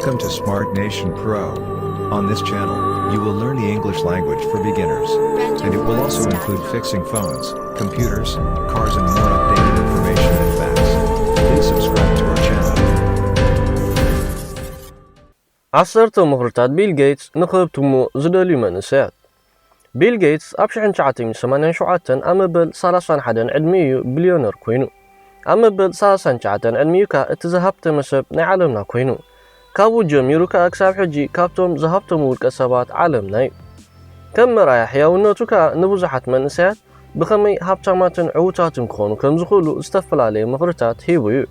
Welcome to Smart Nation Pro. On this channel, you will learn the English language for beginners, and it will also include fixing phones, computers, cars, and more updated information and facts. Please subscribe to our channel. ዓሰርተ ምኽርታት ቢል ጌትስ ንኽህብትሞ ዝደልዩ መንእሰያት። ቢል ጌትስ ኣብ ሽሕን ትሽዓተ ሚእትን ሰማንያን ሸውዓተን ኣብ መበል ሰላሳን ሓደን ዕድሚኡ እዩ ቢልዮነር ኮይኑ። ኣብ መበል ሰላሳን ትሽዓተን ዕድሚኡ ከኣ እቲ ዝሃብተመ ሰብ ናይ ዓለምና ኮይኑ። ካብኡ ጀሚሩ ከኣ ክሳብ ሕጂ ካብቶም ዝሃብተሙ ውልቀ ሰባት ዓለምና እዩ። ከም መርኣያ ሕያውነቱ ከኣ ንብዙሓት መንእሰያት ብኸመይ ሃብታማትን ዕዉታትን ክኾኑ ከም ዝኽእሉ ዝተፈላለየ ምኽርታት ሂቡ እዩ።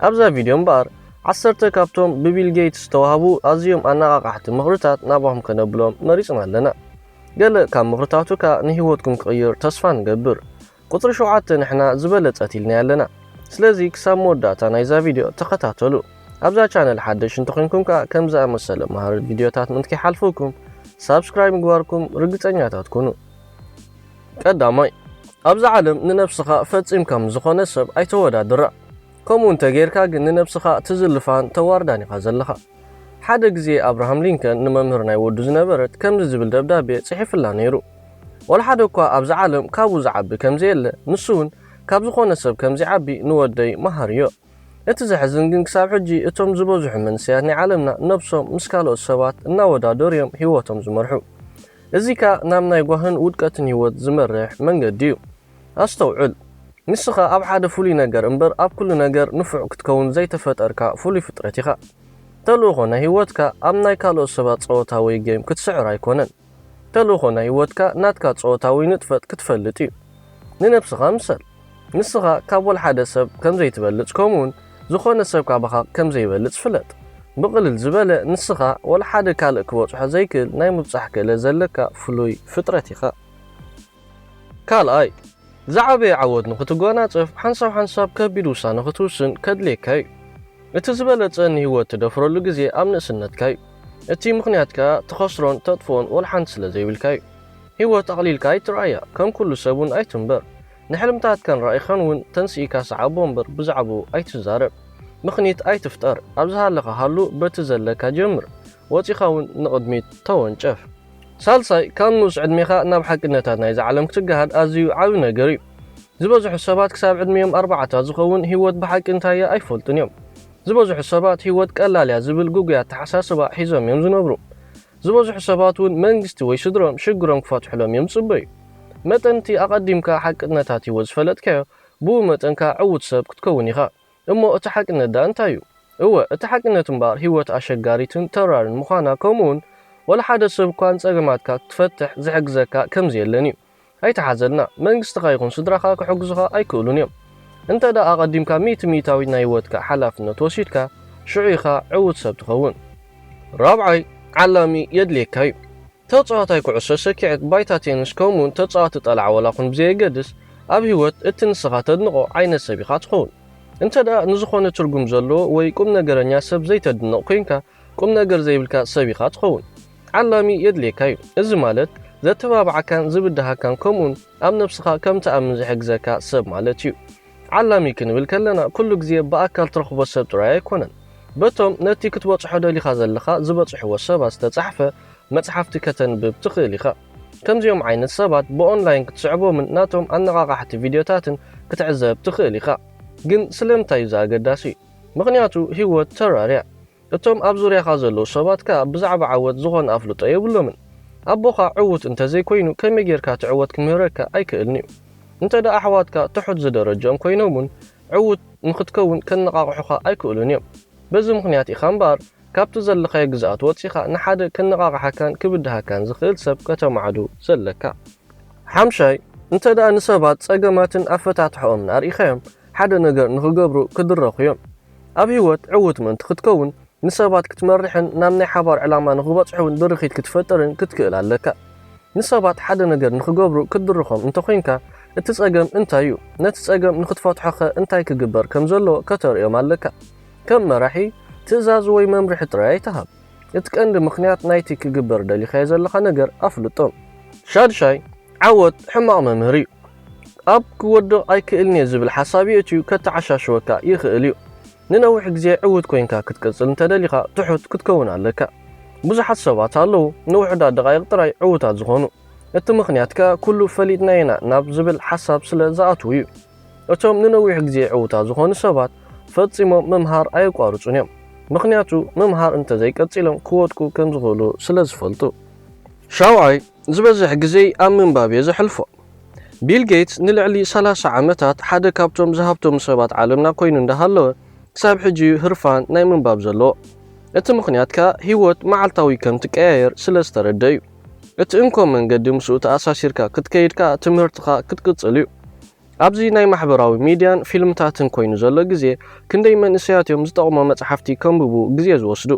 ኣብዛ ቪድዮ እምበኣር ዓሰርተ ካብቶም ብቢል ጌትስ ዝተዋህቡ ኣዝዮም ኣነቓቓሕቲ ምኽርታት ናባኹም ከነብሎም መሪጽና ኣለና። ገለ ካብ ምኽርታቱ ከኣ ንህይወትኩም ክቕይር ተስፋ ንገብር። ቁጽሪ ሸውዓተ ንሕና ዝበለጸት ኢልናያ ኣለና። ስለዚ ክሳብ መወዳእታ ናይዛ ቪድዮ ተኸታተሉ። ኣብዛ ቻነል ሓደሽ እንተኾይንኩም ከኣ ከም ዝኣመሰለ መሃሪ ቪድዮታት ምእንቲ ከይሓልፈኩም ሳብስክራይብ ምግባርኩም ርግጸኛታት ኩኑ። ቀዳማይ፣ ኣብዛ ዓለም ንነብስኻ ፈጺምካ ምስ ዝኾነ ሰብ ኣይተወዳድራ። ከምኡ እንተጌርካ ግን ንነብስኻ ትዝልፋን ተዋርዳን ኢኻ ዘለኻ። ሓደ ግዜ ኣብርሃም ሊንከን ንመምህር ናይ ወዱ ዝነበረት ከምዚ ዝብል ደብዳቤ ጽሒፍላ ነይሩ። ዋላ ሓደ እኳ ኣብዛ ዓለም ካብኡ ዝዓቢ ከም ዘየለ፣ ንሱ እውን ካብ ዝኾነ ሰብ ከም ዘይዓቢ ንወደይ መሃርዮ። እቲ ዘሕዝን ግን ክሳብ ሕጂ እቶም ዝበዝሑ መንእሰያት ናይ ዓለምና ነብሶም ምስ ካልኦት ሰባት እናወዳደሩ እዮም ህይወቶም ዝመርሑ። እዚ ከኣ ናብ ናይ ጓህን ውድቀትን ህይወት ዝመርሕ መንገዲ እዩ። ኣስተውዕል፣ ንስኻ ኣብ ሓደ ፍሉይ ነገር እምበር ኣብ ኩሉ ነገር ንፉዕ ክትከውን ዘይተፈጠርካ ፍሉይ ፍጥረት ኢኻ። ተልእኾ ናይ ህይወትካ ኣብ ናይ ካልኦት ሰባት ጸወታ ወይ ጌም ክትስዕር ኣይኮነን። ተልእኾ ናይ ህይወትካ ናትካ ጸወታ ወይ ንጥፈት ክትፈልጥ እዩ። ንነብስኻ ምሰል። ንስኻ ካብ ወላ ሓደ ሰብ ከም ዘይትበልጽ ከምኡውን ዝኾነ ሰብ ካባኻ ከም ዘይበልጽ ፍለጥ። ብቕልል ዝበለ ንስኻ ወላ ሓደ ካልእ ክበጽሖ ዘይክእል ናይ ምብጻሕ ክእለት ዘለካ ፍሉይ ፍጥረት ኢኻ። ካልኣይ፣ ዝዓበየ ዓወት ንኽትጓናጸፍ ሓንሳብ ሓንሳብ ከቢድ ውሳነ ክትውስን ከድልየካ እዩ። እቲ ዝበለጸ ንህይወት ትደፍረሉ ግዜ ኣብ ንእስነትካ እዩ። እቲ ምኽንያት ከኣ ትኸስሮን ተጥፍኦን ወላ ሓንቲ ስለ ዘይብልካ እዩ። ህይወት ኣቕሊልካ ኣይትርኣያ፣ ከም ኩሉ ሰብ እውን ኣይትንበር። ንሕልምታትካን ራኢኻን እውን ተንሲእካ ሰዓቦ እምበር ብዛዕባኡ ኣይትዛረብ። ምኽኒት ኣይትፍጠር፣ ኣብ ዝሃለኻ ሃሉ በቲ ዘለካ ጀምር፣ ወጺኻ እውን ንቕድሚት ተወንጨፍ። ሳልሳይ፣ ካብ ንኡስ ዕድሜኻ ናብ ሓቅነታት ናይዛ ዓለም ክትገሃድ ኣዝዩ ዓቢ ነገር እዩ። ዝበዝሑ ሰባት ክሳብ ዕድሚኦም ኣርባዕታ ዝኸውን ህይወት ብሓቂ እንታይ እያ ኣይፈልጡን እዮም። ዝበዝሑ ሰባት ህይወት ቀላል እያ ዝብል ግጉይ ኣተሓሳስባ ሒዞም እዮም ዝነብሩ። ዝበዝሑ ሰባት እውን መንግስቲ ወይ ስድሮም ሽግሮም ክፈትሑሎም እዮም ዝጽበዩ። መጠን እቲ ኣቐዲምካ ሓቅነታት ህይወት ዝፈለጥካዮ፣ ብኡ መጠን ከኣ ዕዉት ሰብ ክትከውን ኢኻ። እሞ እቲ ሓቅነት ደኣ እንታይ እዩ? እወ፣ እቲ ሓቅነት እምበኣር ህይወት ኣሸጋሪትን ተራርን ምዃና፣ ከምኡውን ወላ ሓደ ሰብ እኳ ንጸገማትካ ክትፈትሕ ዝሕግዘካ ከም ዘየለን እዩ። ኣይትሓዘልና፣ መንግስትኻ ይኹን ስድራኻ ክሕግዙኻ ኣይክእሉን እዮም። እንተ ደኣ ኣቐዲምካ ሚእቲ ሚእታዊት ናይ ህይወትካ ሓላፍነት ወሲድካ፣ ሽዑ ኢኻ ዕዉት ሰብ ትኸውን። ራብዓይ፣ ዓላሚ የድልየካ እዩ። ተጻዋታይ ኩዕሶ ሰኪዐት ባይታ ቴኒስ ከምኡውን ተጻዋቲ ጠላዕ ዋላ ኹን ብዘየገድስ፣ ኣብ ህይወት እቲ ንስኻ ተድንቖ ዓይነት ሰብ ኢኻ ትኸውን። እንተ ደኣ ንዝኾነ ትርጉም ዘለዎ ወይ ቁም ነገረኛ ሰብ ዘይተድንቕ ኮይንካ፣ ቁም ነገር ዘይብልካ ሰብ ኢኻ ትኸውን። ዓላሚ የድልየካ እዩ። እዚ ማለት ዘተባብዓካን ዝብድሃካን ከምኡውን ኣብ ነብስኻ ከም ትኣምን ዝሕግዘካ ሰብ ማለት እዩ። ዓላሚ ክንብል ከለና ኩሉ ግዜ ብኣካል ትረኽቦ ሰብ ጥራይ ኣይኮነን። በቶም ነቲ ክትበጽሖ ደሊኻ ዘለኻ ዝበጽሕዎ ሰባት ዝተጻሕፈ መጽሓፍቲ ከተንብብ ትኽእል ኢኻ። ከምዚኦም ዓይነት ሰባት ብኦንላይን ክትስዕቦምን ናቶም ኣነቓቓሕቲ ቪድዮታትን ክትዕዘብ ትኽእል ኢኻ። ግን ስለምንታይ እዩ እዚ ኣገዳሲ? ምኽንያቱ ህይወት ተራር እያ። እቶም ኣብ ዙርያኻ ዘለዉ ሰባት ከኣ ብዛዕባ ዓወት ዝኾነ ኣፍልጦ የብሎምን። ኣቦኻ ዕዉት እንተ ዘይኮይኑ ከመይ ጌርካ እቲ ዕወት ክምህረካ ኣይክእልን እዩ። እንተ ደኣ ኣሕዋትካ ትሑት ዝደረጀኦም ኮይኖም እውን ዕዉት ንኽትከውን ከነቓቕሑኻ ኣይክእሉን እዮም። በዚ ምኽንያት ኢኻ እምበኣር ካብቲ ዘለኻዮ ግዝኣት ወጺኻ ንሓደ ከነቓቕሓካን ክብድሃካን ዝኽእል ሰብ ከተማዕዱ ዘለካ። ሓምሻይ፣ እንተ ደኣ ንሰባት ጸገማትን ኣፈታትሕኦምን ኣርኢኻዮም፣ ሓደ ነገር ንኽገብሩ ክድረኹ እዮም። ኣብ ህይወት ዕዉት ምእንቲ ክትከውን፣ ንሰባት ክትመርሕን ናብ ናይ ሓባር ዕላማ ንኽበጽሑን ድርኺት ክትፈጥርን ክትክእል ኣለካ። ንሰባት ሓደ ነገር ንኽገብሩ ክትድርኾም እንተኾይንካ፣ እቲ ጸገም እንታይ እዩ? ነቲ ጸገም ንኽትፈትሖኸ እንታይ ክግበር ከም ዘለዎ ከተርእዮም ኣለካ። ከም መራሒ፣ ትእዛዝ ወይ መምርሒ ጥራይ ኣይትሃብ። እቲ ቀንዲ ምኽንያት ናይቲ ክግበር ደሊኻዮ ዘለኻ ነገር ኣፍልጦም። ሻድሻይ፣ ዓወት ሕማቕ መምህር እዩ። ኣብ ክወድቕ ኣይክእልን እየ ዝብል ሓሳብ የእትዩ ከተዓሻሽወካ ይኽእል እዩ። ንነዊሕ ግዜ ዕዉት ኮይንካ ክትቅጽል እንተደሊኻ ትሑት ክትከውን ኣለካ። ብዙሓት ሰባት ኣለዉ ንውሑዳት ደቓይቕ ጥራይ ዕዉታት ዝኾኑ። እቲ ምኽንያት ከኣ ኩሉ ፈሊጥናዮ ኢና ናብ ዝብል ሓሳብ ስለ ዝኣትዉ እዩ። እቶም ንነዊሕ ግዜ ዕዉታት ዝኾኑ ሰባት ፈጺሞም ምምሃር ኣየቋርጹን እዮም። ምኽንያቱ ምምሃር እንተዘይቀጺሎም ክወድቁ ከም ዝኽእሉ ስለ ዝፈልጡ። ሻውዓይ፣ ዝበዝሕ ግዜይ ኣብ ምንባብ እየ ዘሕልፎ። ቢል ጌትስ ንልዕሊ ሰላሳ ዓመታት ሓደ ካብቶም ዝሃብተሙ ሰባት ዓለምና ኮይኑ እንዳሃለወ፣ ክሳብ ሕጂ እዩ ህርፋን ናይ ምንባብ ዘለዎ። እቲ ምኽንያት ከኣ ህይወት መዓልታዊ ከም ትቀያየር ስለ ዝተረደ እዩ። እቲ እንኮ መንገዲ ምስኡ ተኣሳሲርካ ክትከይድ ከኣ ትምህርትኻ ክትቅጽል እዩ። ኣብዚ ናይ ማሕበራዊ ሚድያን ፊልምታትን ኮይኑ ዘሎ ግዜ፣ ክንደይ መንእሰያት እዮም ዝጠቕሞ መጽሓፍቲ ከንብቡ ግዜ ዝወስዱ?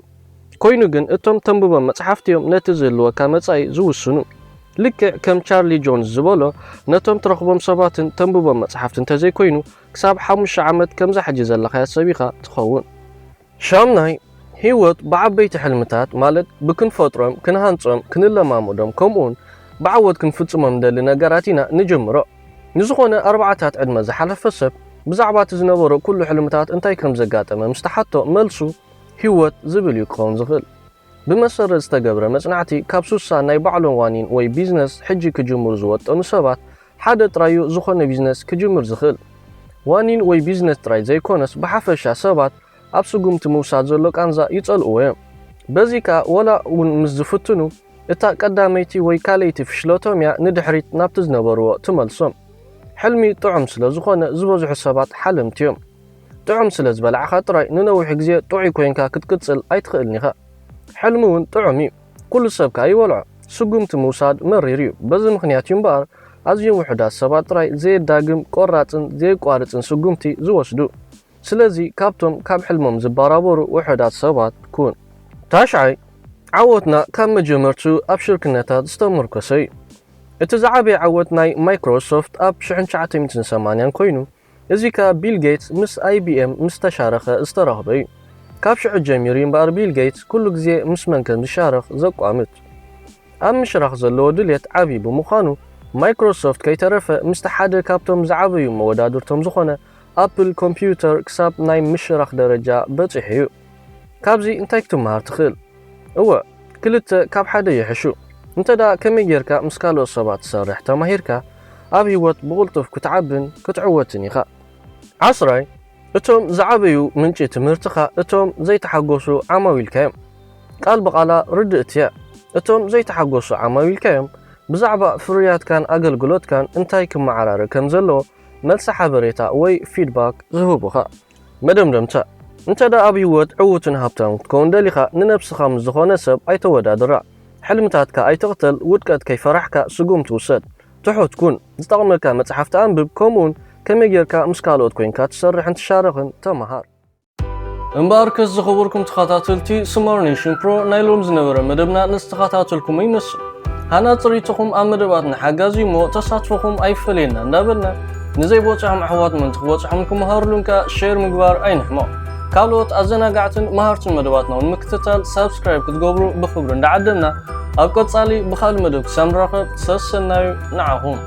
ኮይኑ ግን እቶም ተንብቦም መጽሓፍቲ እዮም ነቲ ዝህልወካ መጻኢ ዝውስኑ። ልክዕ ከም ቻርሊ ጆንስ ዝበሎ፣ ነቶም ትረኽቦም ሰባትን ተንብቦም መጽሓፍቲ እንተዘይኮይኑ፣ ክሳብ ሓሙሽተ ዓመት ከምዛ ሕጂ ዘለኻያ ሰብ ኢኻ ትኸውን። ሻምናይ፣ ህይወት ብዓበይቲ ሕልምታት፣ ማለት ብክንፈጥሮም፣ ክንሃንጾም፣ ክንለማመዶም፣ ከምኡውን ብዓወት ክንፍጽሞም ንደሊ ነገራት ኢና ንጅምሮ። ንዝኾነ ኣርባዓታት ዕድመ ዝሓለፈ ሰብ ብዛዕባ እቲ ዝነበሮ ኩሉ ሕልምታት እንታይ ከም ዘጋጠመ ምስ ተሓቶ፣ መልሱ ህይወት ዝብል እዩ ክኸውን ዝኽእል። ብመሰረት ዝተገብረ መጽናዕቲ፣ ካብ ሱሳ ናይ ባዕሎም ዋኒን ወይ ቢዝነስ ሕጂ ክጅምሩ ዝወጠኑ ሰባት ሓደ ጥራይ እዩ ዝኾነ ቢዝነስ ክጅምር ዝኽእል። ዋኒን ወይ ቢዝነስ ጥራይ ዘይኮነስ፣ ብሓፈሻ ሰባት ኣብ ስጉምቲ ምውሳድ ዘሎ ቃንዛ ይጸልእዎ እዮም። በዚ ከኣ ወላ እውን ምስ ዝፍትኑ፣ እታ ቀዳመይቲ ወይ ካልኣይቲ ፍሽለቶም እያ ንድሕሪት ናብቲ ዝነበርዎ ትመልሶም። ሕልሚ ጥዑም ስለ ዝኾነ ዝበዝሑ ሰባት ሓለምቲ እዮም። ጥዑም ስለ ዝበላዕኻ ጥራይ ንነዊሕ ግዜ ጥዑይ ኮይንካ ክትቅጽል ኣይትኽእልን ኢኻ። ሕልሚ እውን ጥዑም እዩ። ኩሉ ሰብ ከኣ ይበልዖ። ስጉምቲ ምውሳድ መሪር እዩ። በዚ ምኽንያት እዩ እምበኣር ኣዝዮም ውሑዳት ሰባት ጥራይ ዘየዳግም ቆራጽን ዘየቋርጽን ስጉምቲ ዝወስዱ። ስለዚ ካብቶም ካብ ሕልሞም ዝባራበሩ ውሑዳት ሰባት ኩን። ታሽዓይ፣ ዓወትና ካብ መጀመርቱ ኣብ ሽርክነታት ዝተመርኮሰ እዩ። እቲ ዝዓበየ ዓወት ናይ ማይክሮሶፍት ኣብ ሽሕን ትሽዓተ ሚእትን ሰማንያን ኮይኑ፣ እዚ ከኣ ቢል ጌትስ ምስ ኣይ ቢ ኤም ምስ ተሻረኸ ዝተረኽበ እዩ። ካብ ሽዑ ጀሚሩ እዩ እምበኣር ቢል ጌትስ ኩሉ ግዜ ምስ መን ከም ዝሻረኽ ዘቋምት። ኣብ ምሽራኽ ዘለዎ ድልየት ዓቢ ብምዃኑ፣ ማይክሮሶፍት ከይተረፈ ምስቲ ሓደ ካብቶም ዝዓበዩ መወዳድርቶም ዝኾነ ኣፕል ኮምፒውተር ክሳብ ናይ ምሽራኽ ደረጃ በጺሑ እዩ። ካብዚ እንታይ ክትመሃር ትኽእል? እወ፣ ክልተ ካብ ሓደ ይሕሹ። እንተ ደኣ ከመይ ጌርካ ምስ ካልኦት ሰባት ትሰርሕ ተማሂርካ፣ ኣብ ህይወት ብቕልጡፍ ክትዓብን ክትዕወትን ኢኻ። ዓስራይ፣ እቶም ዝዓበዩ ምንጪ ትምህርትኻ እቶም ዘይተሓጎሱ ዓማዊልካ እዮም። ቃል ብቓላ ርድእቲ እያ። እቶም ዘይተሓጎሱ ዓማዊልካ እዮም ብዛዕባ ፍርያትካን ኣገልግሎትካን እንታይ ክመዓራረ ከም ዘለዎ መልሲ ሓበሬታ ወይ ፊድባክ ዝህቡኻ። መደምደምታ፣ እንተ ደኣ ኣብ ህይወት ዕዉትን ሃብታም ክትከውን ደሊኻ፣ ንነብስኻ ምስ ዝኾነ ሰብ ኣይተወዳድራ። ሕልምታትካ ኣይትቕተል፣ ውድቀት ከይፈራሕካ ስጉምቲ ውሰድ። ትሑት ኩን። ዝጠቕመካ መጽሓፍቲ ኣንብብ፣ ከምኡውን ከመይ ጌርካ ምስ ካልኦት ኮይንካ ትሰርሕን ትሻረኽን ተመሃር። እምበኣርከስ ዝኸበርኩም ተኸታተልቲ ስማር ኔሽን ፕሮ፣ ናይ ሎም ዝነበረ መደብና ንዝተኸታተልኩሞ ይመስል። ሃናጺ ርእይቶኹም ኣብ መደባትና ሓጋዚ እሞ ተሳትፎኹም ኣይፈለየና እንዳበልና፣ ንዘይበጽሖም ኣሕዋት ምእንቲ ክበጽሖምን ክመሃርሉን ከኣ ሼር ምግባር ኣይንሕመቕ። ካልኦት ኣዘናጋዕትን መሃርትን መደባትና እውን ምክትታል ሳብስክራይብ ክትገብሩ ብኽብሪ እንዳዓደምና፣ ኣብ ቀጻሊ ብኻልእ መደብ ክሳብ ንራኸብ ሰሰናዩ ንዓኹም።